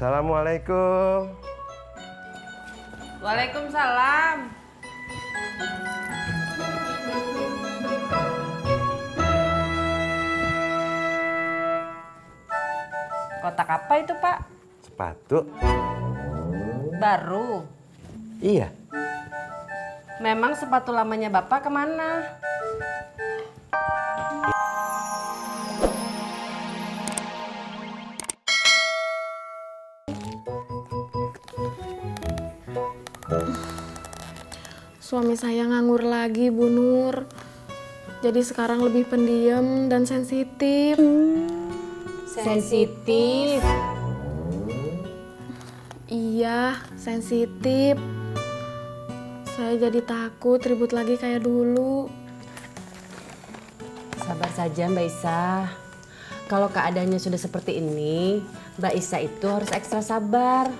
Assalamualaikum. Waalaikumsalam. Kotak apa itu, Pak? Sepatu. Baru. Iya. Memang sepatu lamanya Bapak kemana? Suami saya nganggur lagi, Bu Nur. Jadi sekarang lebih pendiam dan sensitif. Sensitif. Iya, sensitif. Saya jadi takut ribut lagi kayak dulu. Sabar saja Mbak Isa. Kalau keadaannya sudah seperti ini, Mbak Isa itu harus ekstra sabar.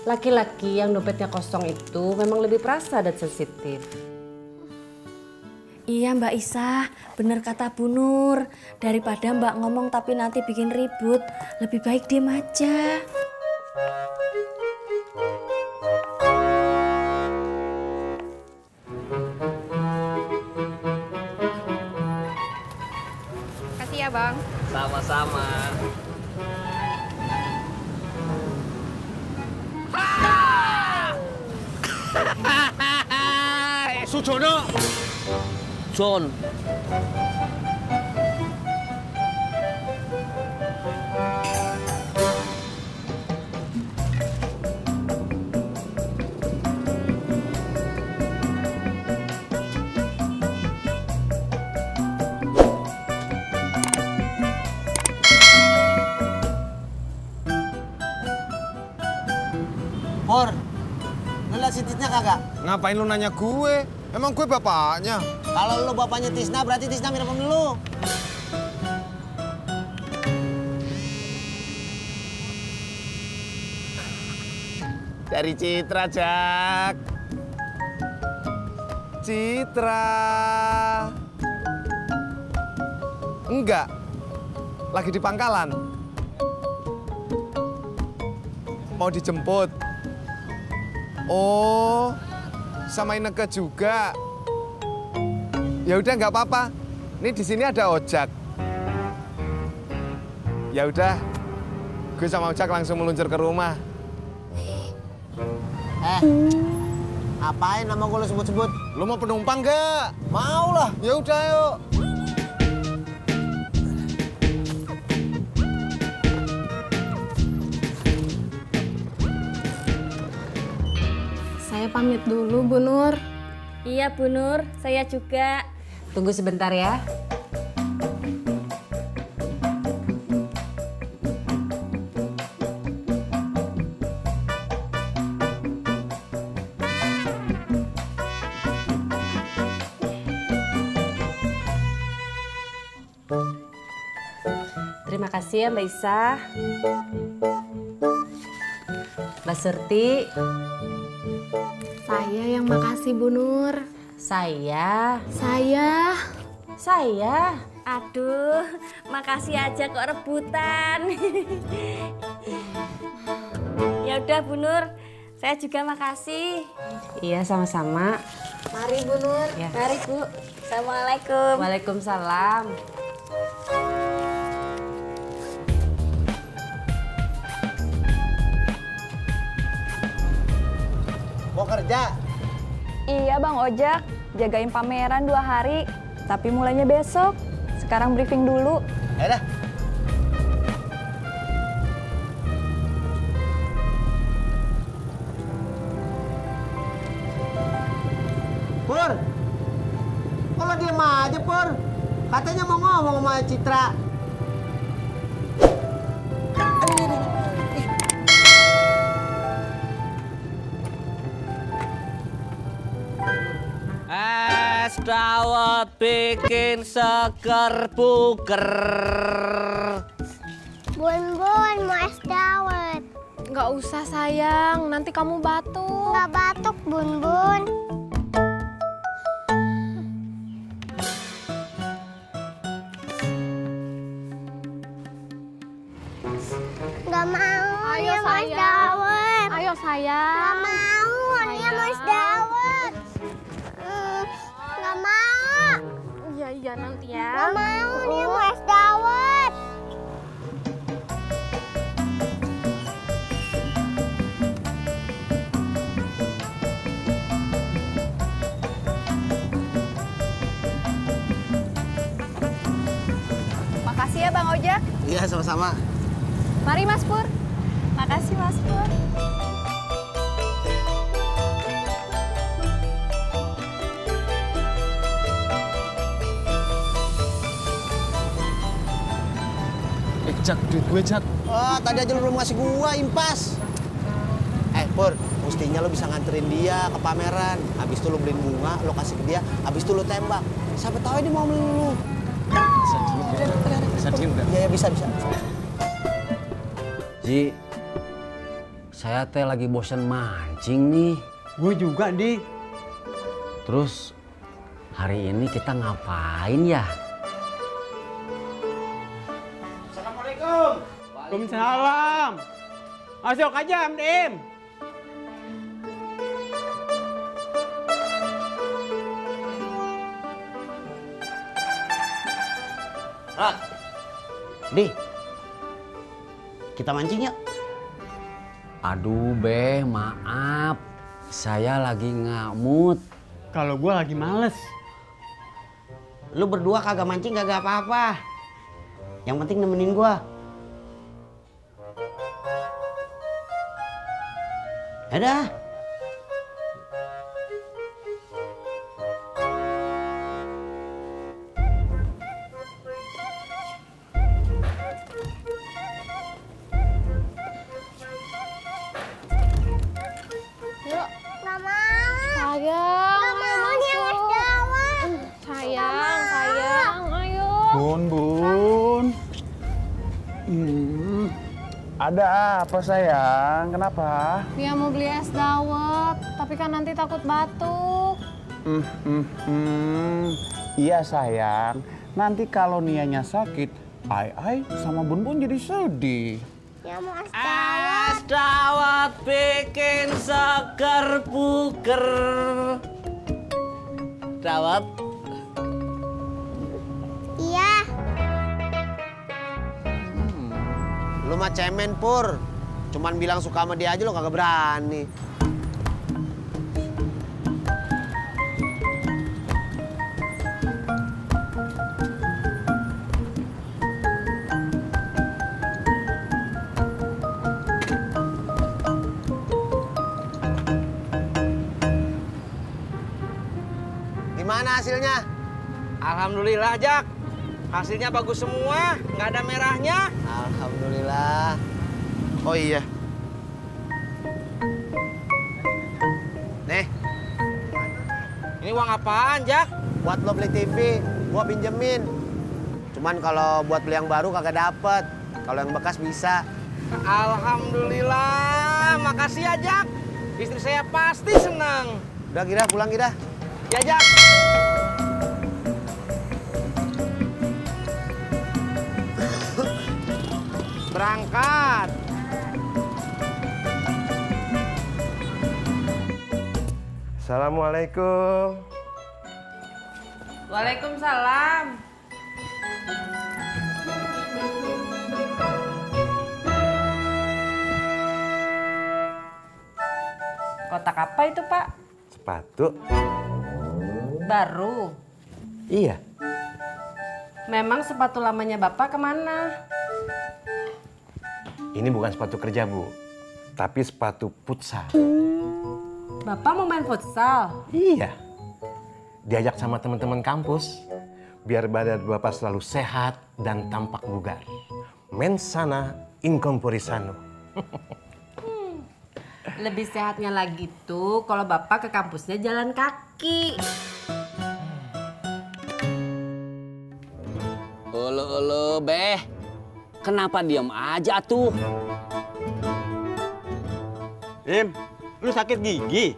Laki-laki yang dompetnya kosong itu memang lebih perasa dan sensitif. Iya Mbak Isa, bener kata Bu Nur. Daripada Mbak ngomong tapi nanti bikin ribut, lebih baik diem aja. Kasih ya Bang. Sama-sama. Sujono. John. Pur, lu liat si Tisna kagak? Ngapain lu nanya gue? Emang gue bapaknya? Kalau lu bapaknya Tisna, berarti Tisna mirip sama lu. Dari Citra, Jak. Citra. Enggak. Lagi di pangkalan. Mau dijemput. Oh, sama Ineke juga. Ya udah nggak apa-apa. Ini di sini ada ojek. Ya udah, gue sama ojek langsung meluncur ke rumah. Apain nama gue lu sebut-sebut? Lu mau penumpang nggak? Mau lah. Ya udah, yuk. Saya pamit dulu, Bu Nur. Iya Bu Nur, saya juga. Tunggu sebentar ya. Terima kasih ya Mbak Isa. Mbak Surti. Saya yang makasih, Bu Nur. Saya. Aduh, makasih aja kok rebutan. Ya udah Bu Nur, saya juga makasih. Iya, sama-sama. Mari, Bu Nur. Ya. Mari Bu. Assalamualaikum. Waalaikumsalam. Mau kerja? Iya Bang Ojak, jagain pameran 2 hari. Tapi mulainya besok. Sekarang briefing dulu. Ya dah. Pur, kok lo diem aja Pur? Katanya mau ngomong sama Citra. Es dawet bikin seger buger. Bun, mau es dawet. Nggak usah, sayang. Nanti kamu batuk. Nggak batuk, Bun. Nggak mau. Ayo Nia mau es sayang. dawet. Ayo Nggak sayang. mau, Nia mau es dawet. Nggak mau. Iya nanti Nggak ya. mau, Nia mau es dawet. Makasih ya Bang Ojek. Iya, sama-sama. Mari Mas Pur. Makasih Mas Pur. Jak, duit gue, Jak. Oh, tadi aja lu belum ngasih gua, impas. Pur, mestinya lu bisa nganterin dia ke pameran. Habis itu lu beliin bunga, lu kasih ke dia, habis itu lu tembak. Siapa tahu ini mau beli lu. Bisa diem nggak? Iya, bisa. Ji, saya teh lagi bosan mancing nih. Gue juga, Di. Terus hari ini kita ngapain ya? Assalamualaikum. Waalaikumsalam. Masuk aja, Mdim. Rak. Di. Kita mancing yuk. Aduh Beh, maaf. Saya lagi ngamut. Kalau gue lagi males. Lu berdua kagak mancing kagak apa-apa. Yang penting nemenin gua. Ada. Nggak mau. Sayang. Nggak mau, Nia mau es dawet. Sayang, ayo. Bun. Ada apa sayang? Kenapa? Dia mau beli es dawet, tapi kan nanti takut batuk. Iya sayang. Nanti kalau Nianya sakit, Ai sama Bun Bun jadi sedih. Nia mau es dawet. Es dawet bikin seger buger. Dawet. Iya. Lu mah cemen, Pur. Cuman bilang suka sama dia aja lo kagak berani. Gimana hasilnya? Alhamdulillah, Jak. Hasilnya bagus semua, nggak ada merahnya. Alhamdulillah. Oh iya. Nih, Ini uang apaan, Jak? buat lo beli TV, gua pinjemin. Cuman kalau buat beli yang baru kagak dapet. Kalau yang bekas bisa. Alhamdulillah, makasih ya, Jak. Istri saya pasti senang. Udah Gira, pulang Gira. Ya, Jak. Berangkat. Assalamualaikum. Waalaikumsalam. Kotak apa itu, Pak? Sepatu. Baru. Iya. Memang sepatu lamanya Bapak kemana? Ini bukan sepatu kerja, Bu. Tapi sepatu futsal. Bapak mau main futsal? Iya. Diajak sama teman-teman kampus. Biar badan Bapak selalu sehat dan tampak bugar. Mens sana in corpore sano. Lebih sehatnya lagi tuh kalau Bapak ke kampusnya jalan kaki. Ulu, Beh. Kenapa diem aja tuh? Im, lu sakit gigi?